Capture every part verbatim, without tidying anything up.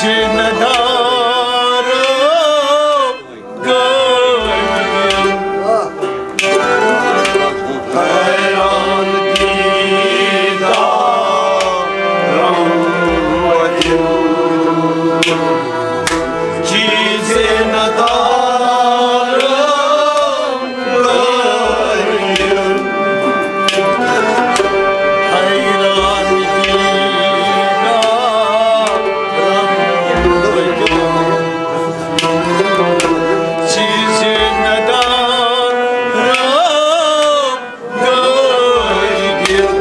ندارم گٔے دِل، حیران دیدارم وۄنۍ دِل۔ چیٖزے ندارم گٔے دِل، حیران دیدارم وۄنۍ دِل۔ چیٖزے ندارم گٔے دِل۔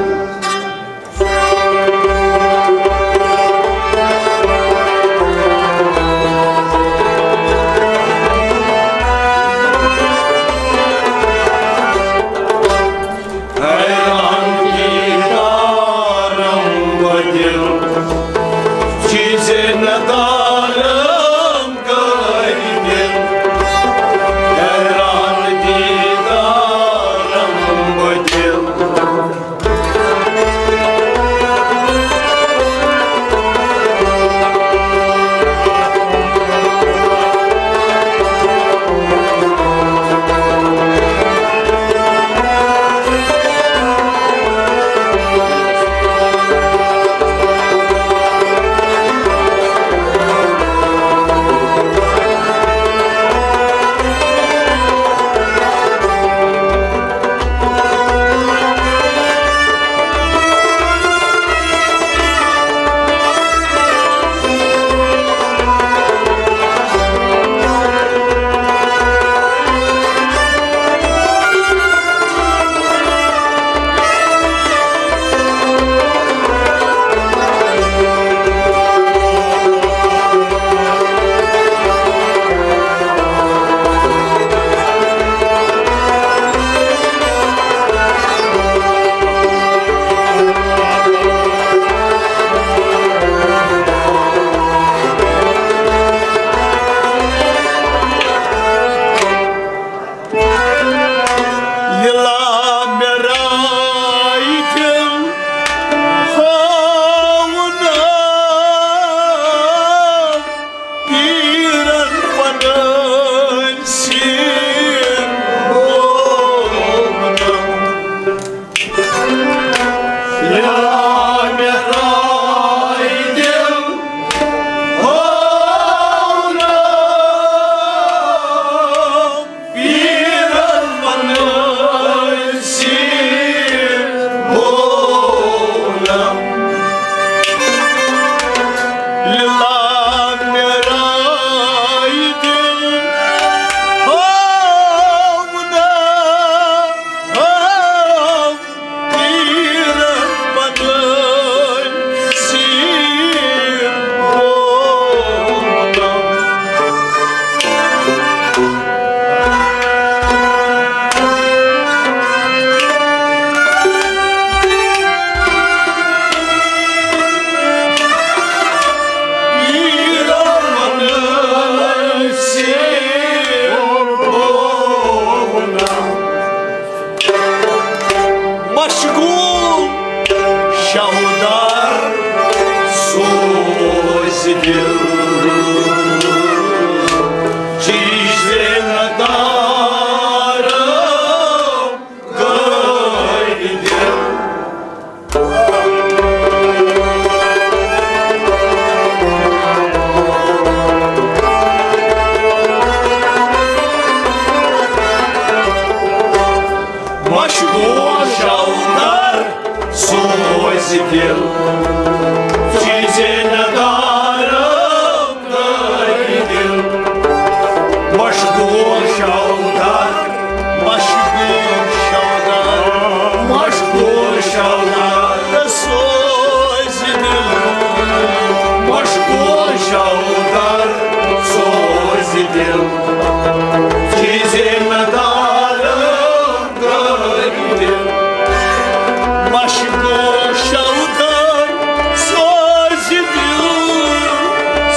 حیران دیدارم وۄنۍ دِل، چیٖزے ندارم گٔے دِل۔ حیران دیدارم وۄنۍ دِل۔ ییٚلہِ مےٚ راے دِل ہاونا پیٖرن پنٕنۍ سیٖر بولنا۔ ییٚلہِ مےٚ راے دِل ہاونا پیٖرن پنٕنۍ سیٖر بولم۔ لیلا مےٚ راے دِل ہاونا، ہاو پیٖرن پنٕنۍ سیٖر بولم۔ مشغول شودار سوز دل، چیز ندارم گٲڑۍ دل۔ مشغول شودار سوز دل، چیز ندارم گٲڑۍ دل۔ مشغول شودار، مشغول شودار، مشغول شودار سوز دل۔ مشغول شودار سوز دل، چیز ندارم گٲڑۍ دل۔ مشغول شودار سوز دل،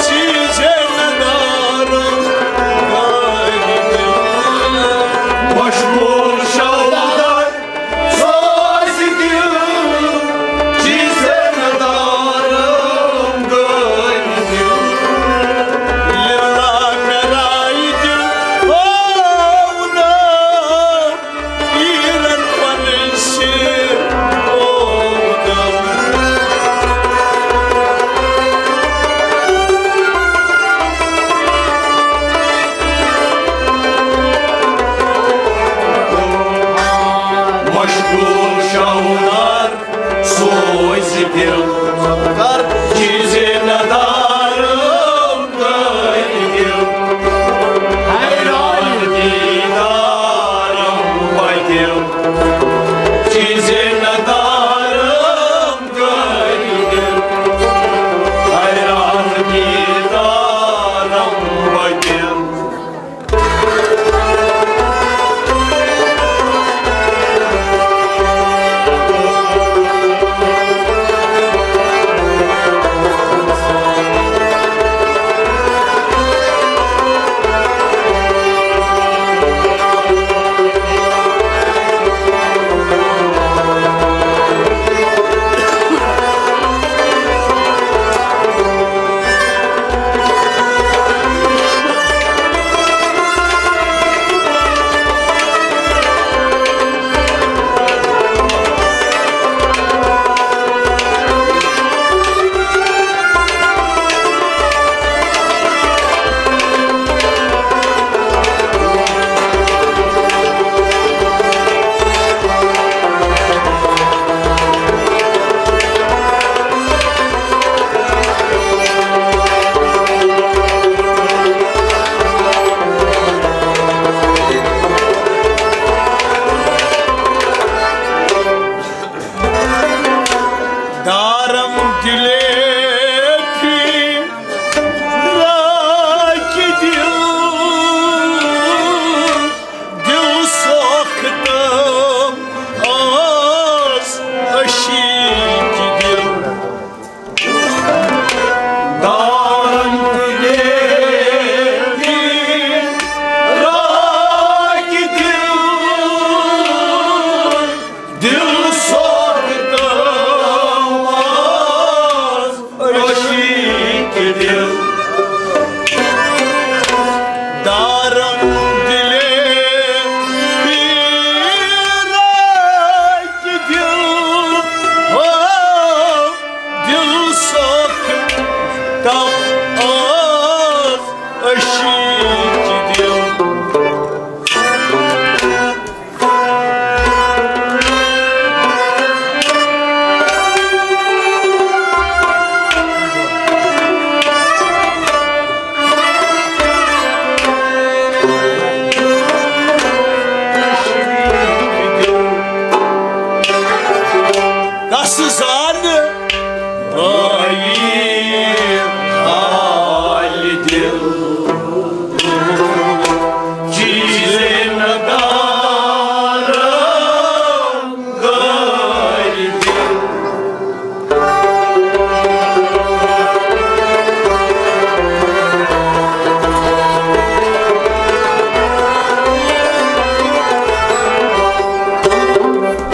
چیز ندارم گٲڑۍ دل۔ مشغول شودار سوز دل، چیز ندارم گٲڑۍ دل۔ شاہدار سوزِ دِل، کر چیزے ندارم کٔرۍ دِل۔ حیران دیدارم بدِل، چیزے ندارم کٔرۍ دِل۔ حیران دیدارم بدِل۔ دارم دِلے پھِراکہِ دِل، دِل سوختم آز عشیٖقہِ دِل۔ دارم دِلے پھِراکہِ دِل، دِل سوختم آز عشیٖقہِ دِل۔ دارم دِلے پھِراکہِ دِل، ہو، دِل سوختم آز عشیٖقہِ دِل۔ کس زانہِ بٲیی حالہِ دِل، چیزے ندارم گٲلۍ دِل۔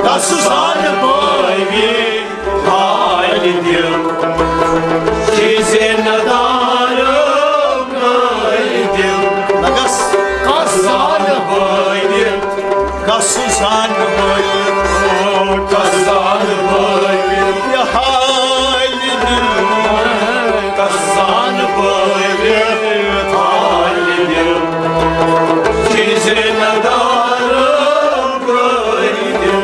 کس زانہِ بٲیی حالہِ دِل، چیزے ندارم گٲلۍ دِل۔ نہ گژھ۔ کس زانہِ بٲیی، کس زانہِ بٲیی، کس زانہِ بٲیی یہِ حالہِ دِل۔ کس زانہِ بٲیی حالہِ دِل، چیزے ندارم گٲلۍ دِل۔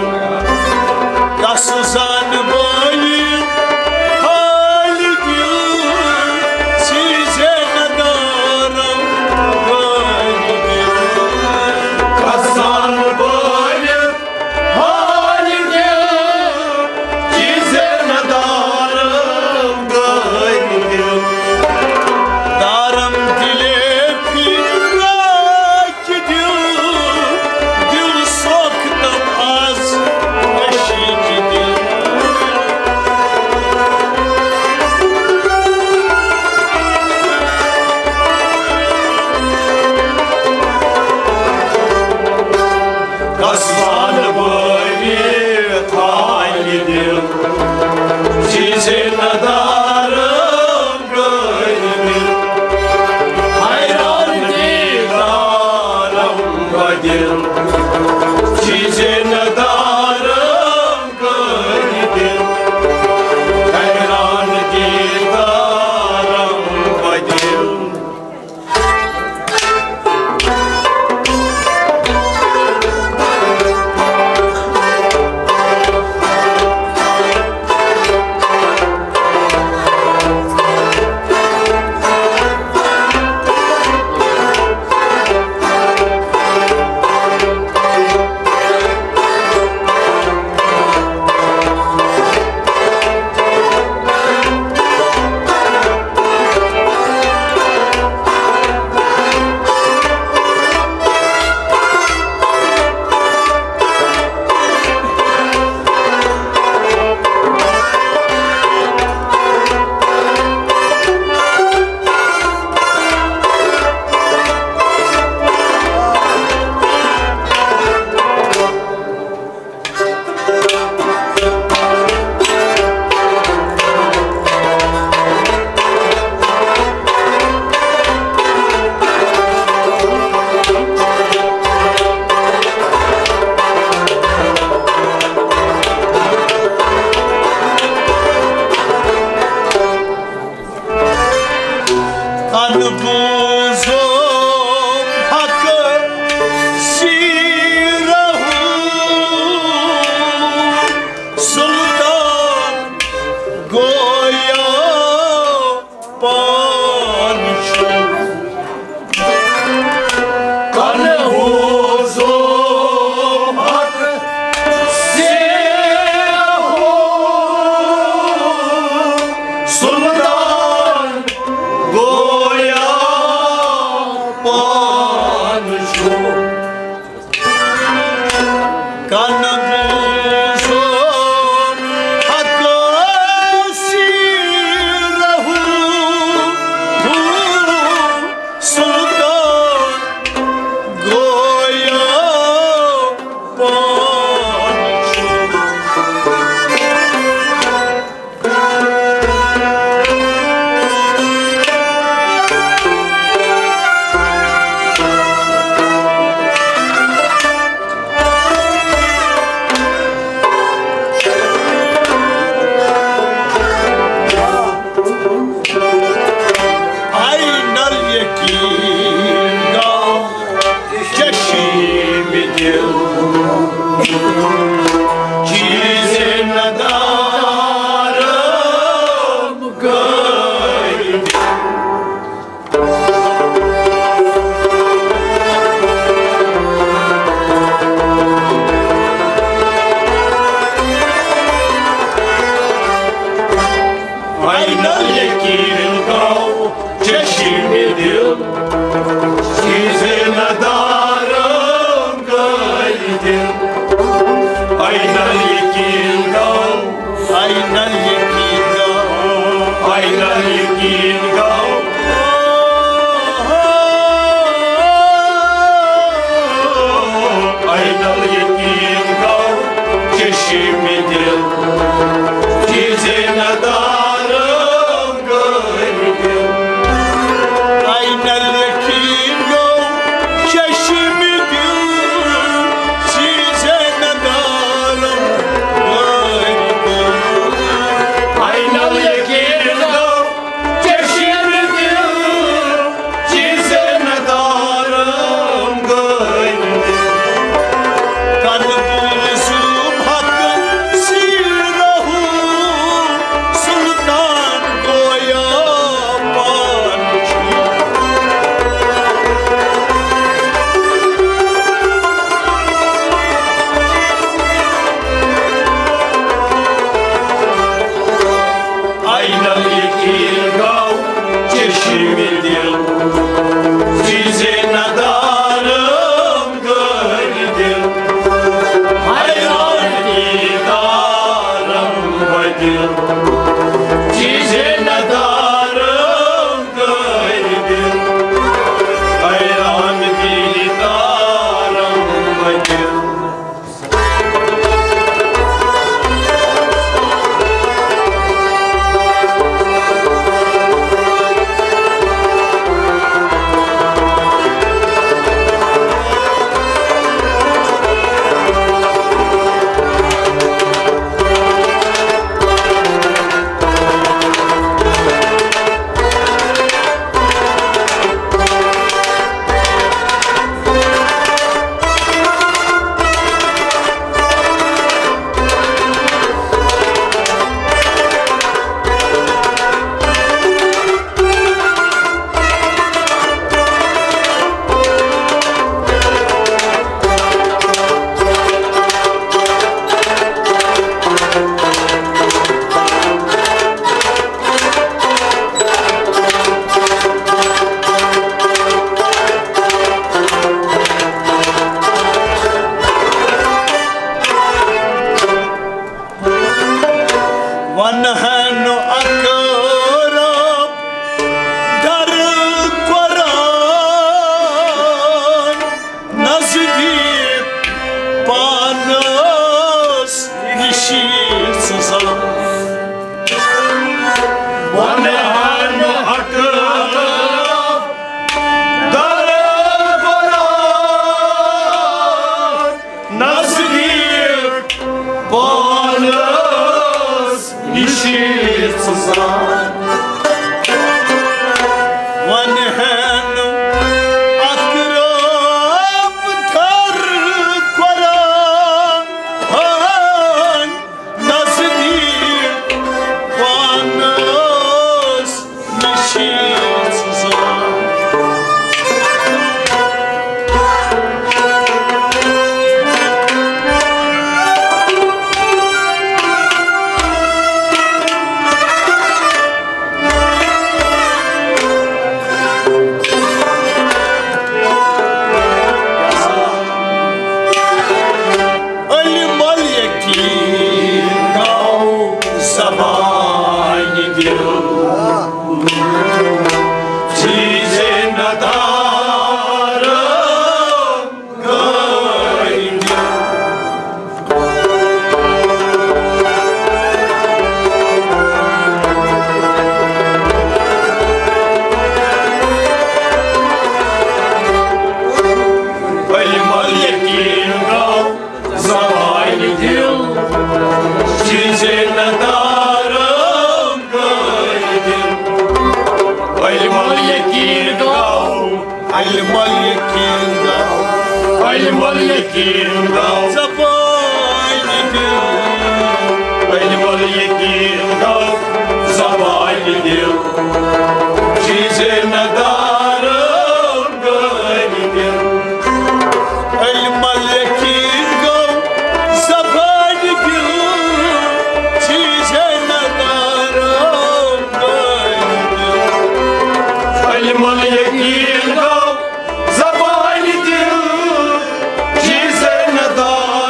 عین الیقین گو۔ عین الیقین گو۔ عین الیقین گو چشم دل، چیزِ ندارم گٲلۍ دل۔ عین الیقین گو چشم دل، چیزِ ندارم گٲلۍ دل۔ عین الیقین گو چشم دل، چیزِ ندارم گٲلۍ دل۔ کر بوزُم حق سیرہُ سلطان گویا پان چھُ۔ عین الیقین گو چشم دل، چیزِ ندارم گٲلۍ دل۔ حیران دیدارم بدل، چیزِ ندارم گٲلۍ دل۔ حیران دیدارم بدل۔ ونہن اقرب در قرآن، نزدیک پانس نشی سزا۔ ونہن اقرب در قرآن، نزدیک پانس نشی سزا۔ ونہن اقرب در قرآن، نزدیک پانس نشی سزا۔ علم الیقین گو زبانِ دل، چیزِ ندارم گٲلۍ دل۔ علم الیقین گو زبانِ دل، چیزِ ندارم گٲلۍ دل۔ علم الیقین گو، علم الیقین گو، علم الیقین گو زبانِ دل۔ علم الیقین گو زبانِ دل، چیزِ ندارم گٲلۍ دل۔ علم الیقین گو زبانِ دل، چیزِ ندارم گٲلۍ دل۔ علم الیقین گو زبانِ دل، چیزِ ندارم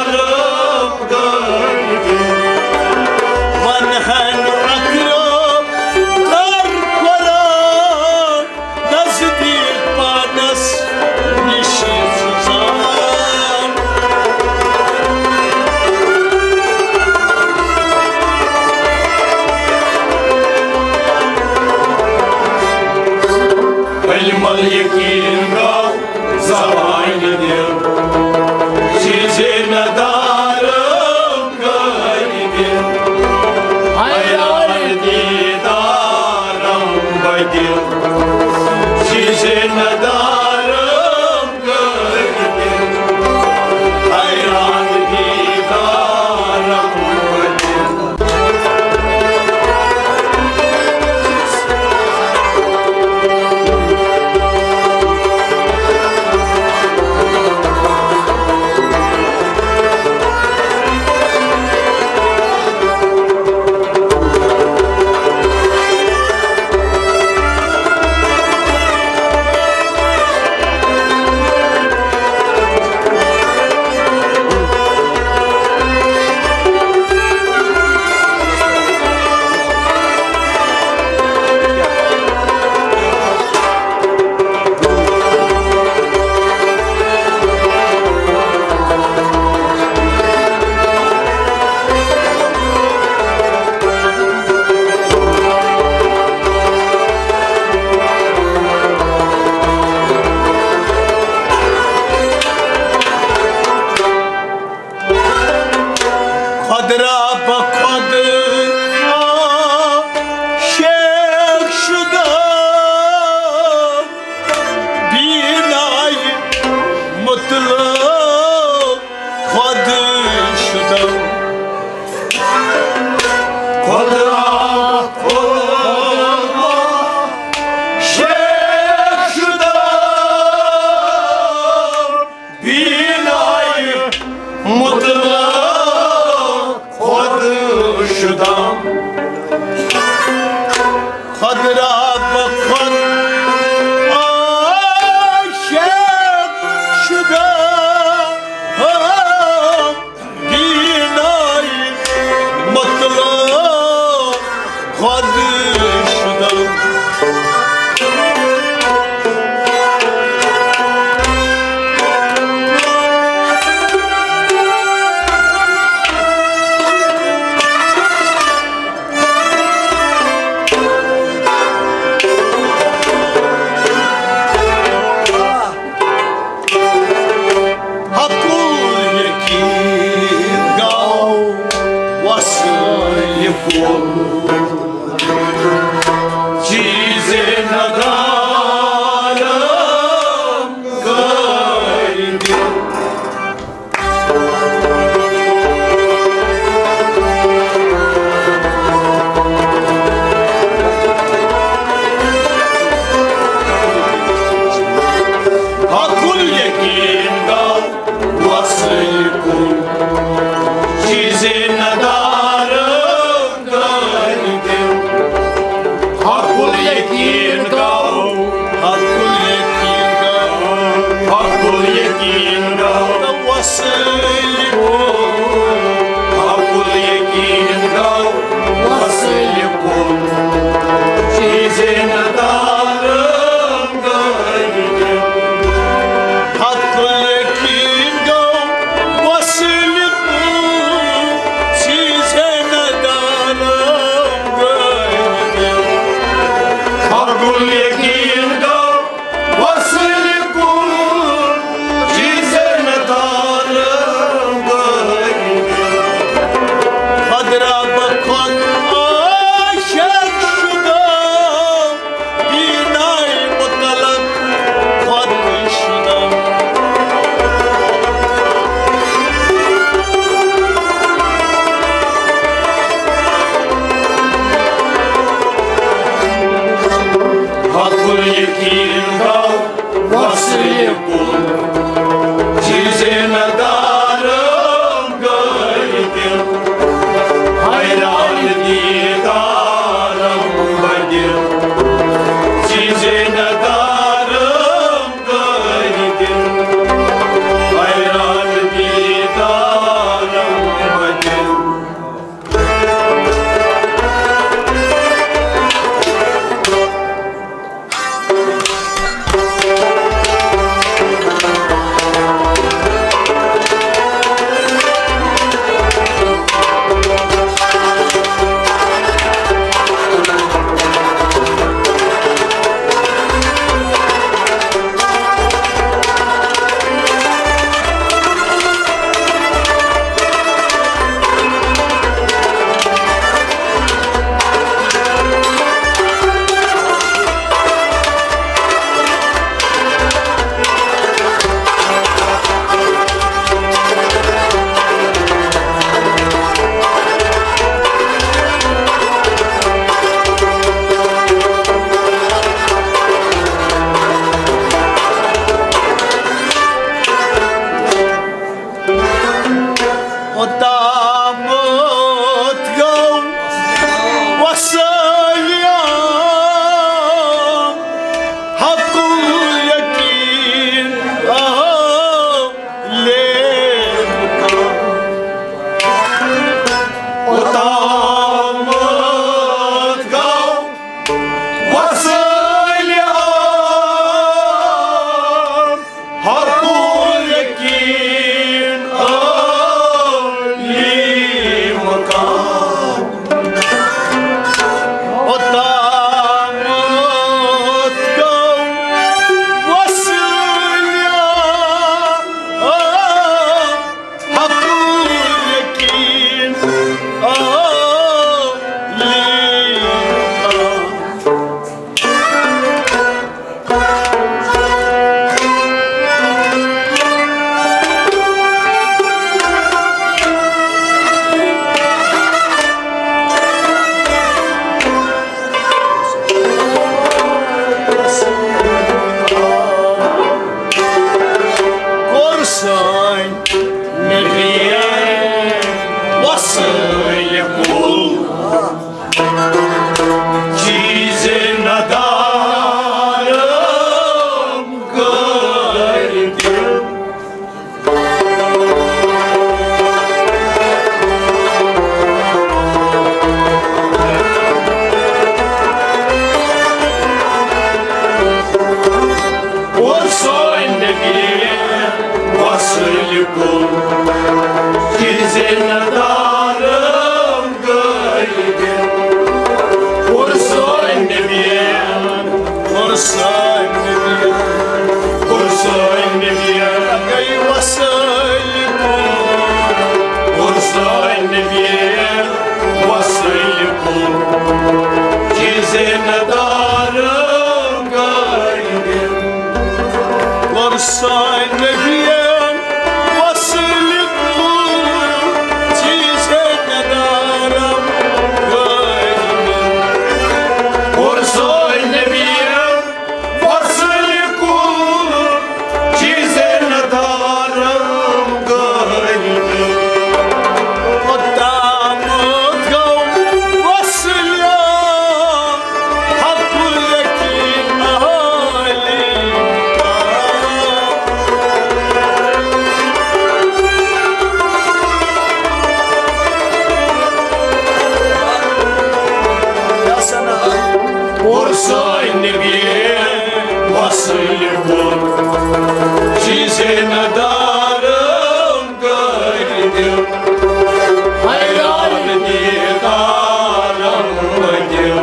حیران دیدارم بدِ، چیزے ندارم گردِ، حیران دیدارم بدِ۔ خۄد را بہ خۄد عاشق شدم، بینای مطلق خود شدم۔ خود را خود عاشق شدم، بینای مطلق خود شدم۔ خود را بہ خود عاشق شدم، بینای مطلق خود شدم۔ حقُ الیقین گو وصلِ کُل، چیزے ندارم گردِ۔ حقُ الیقین گو وصلِ کُل، چیزے ندارم گردِ۔ اور سٲنۍ نبی وصل ووت، چیٖزے ندارم کٔرۍ دِل۔ حیران دیدارم دِل،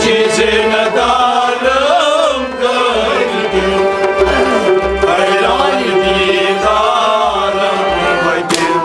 چیٖزے ندارم کٔرۍ دِل۔ حیران دیدارم دِل۔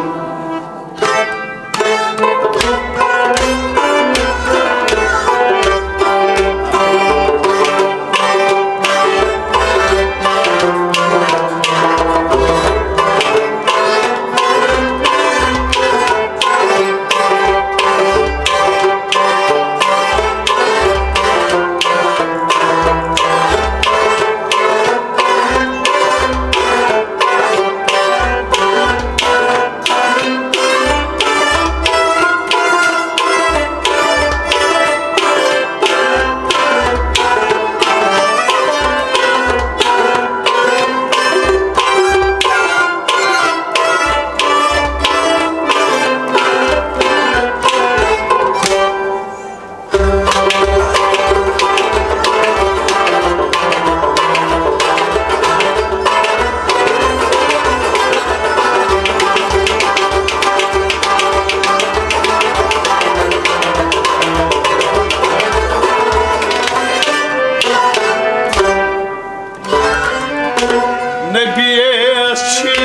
نبیَس چھی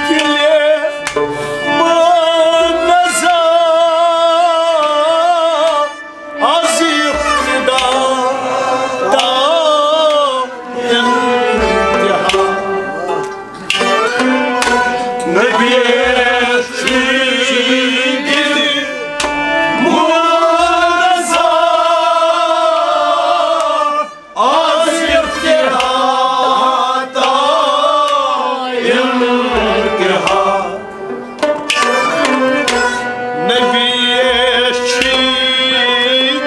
دِلہِ منظر، از ابتدا تا انتہا۔ نبیَس چھی دِلہِ منظر، از ابتدا تا انتہا۔ نبیَس چھی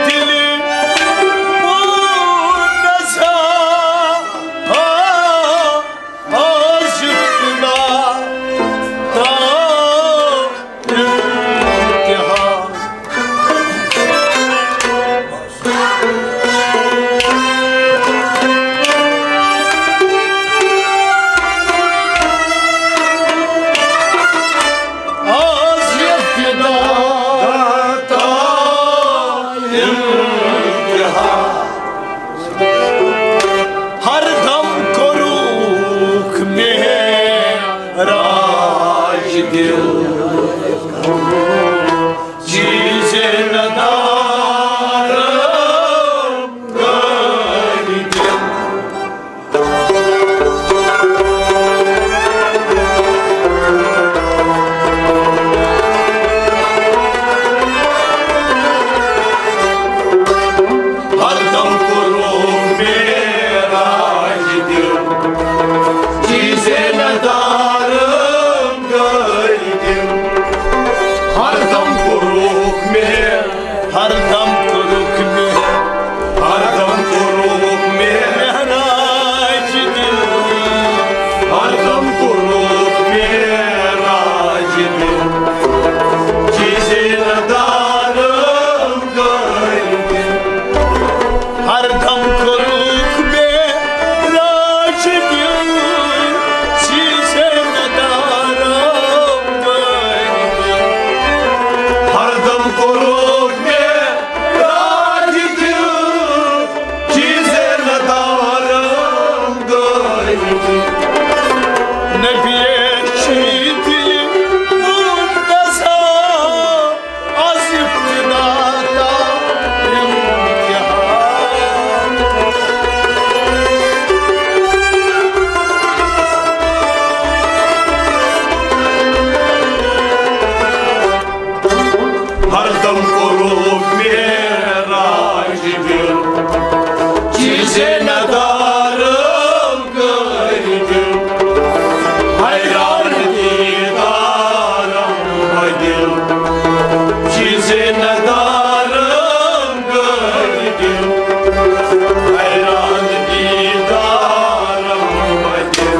دِلہِ منظر، از ابتدا تا انتہا۔ از ابتدا تا انتہا۔ ہر دم کوٚرُکھ معراج دِل، چیٖزے ندارم کٔرۍ دِل۔ ہر دم کوٚرُکھ معراج دِل، چیٖزے ندارم کٔرۍ دِل۔ ہر دم کوٚرُکھ مےٚ، ہر دم کوٚرُکھ مےٚ، ہر دم کوٚرُکھ مےٚ معراج دِل۔ ہر دم کوٚرُکھ معراج دِل، چیٖزے ندارم کٔرۍ دِل۔ ہر دم کوٚرُکھ معراج دِل، چیٖزے ندارم کٔرۍ دِل۔ ہر دم کوٚرُکھ معراج دِل، چیٖزے ندارم کٔرۍ دِل۔ نبیَس چھی دِلہِ منتظر، از ابتدا تا انتہا۔ ہر دم کوٚرُکھ معراج دِل، چیٖزے ندارم کٔرۍ دِل۔ حیران دیدارم دِل، چیٖزے ندارم کٔرۍ دِل۔ حیران دیدارم دِل۔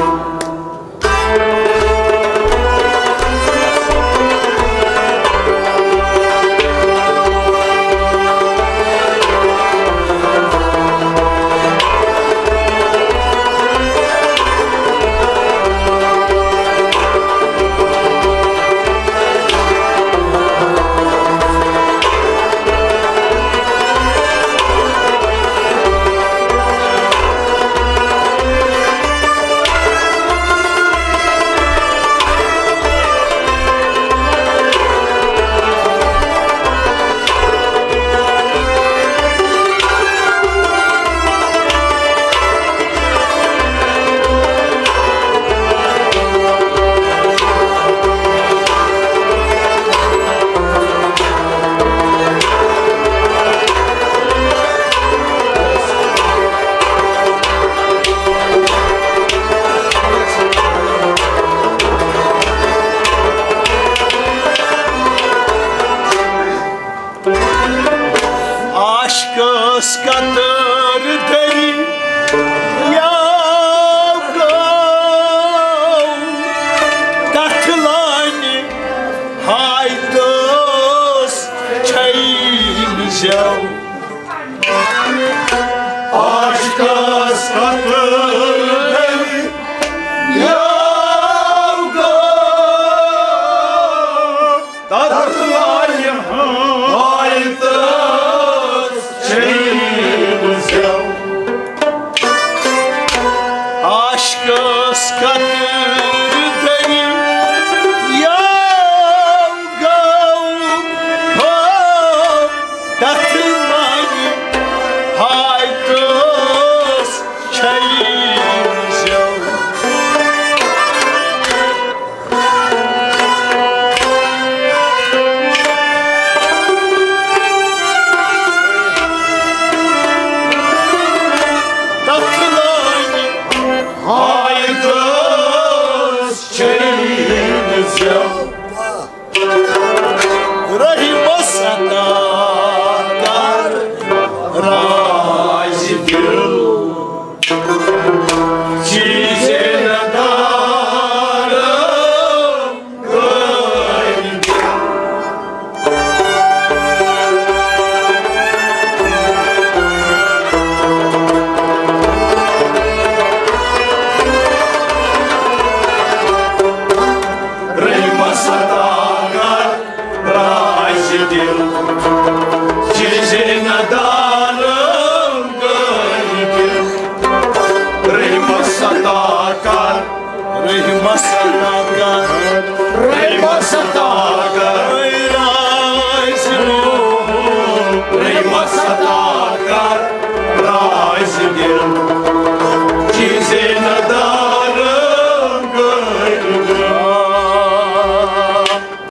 کتر دٔری یا گوٚو تتھ لانہِ ہاے تس چھے نہٕ زٮ۪و۔ عاشقس کتر دٔری یا گوٚو تتھ لانہِ ہاے تس چھے نہٕ زٮ۪و۔ عاشقس کتر دٔری یا گوٚو ہو تتھ لانہِ ہاے تس چھے نہٕ زٮ۪و۔ تتھ لانہِ ہاے تس چھے نہٕ زٮ۪و۔ رحیمس عطا کر راز دل، چیزے ندارم کٲرۍ۔ رحمس عطا کر راز دل، چیزے ندارم کٲرۍ دل۔ رحمس عطا کر، رحمس عطا کر، رحمس عطا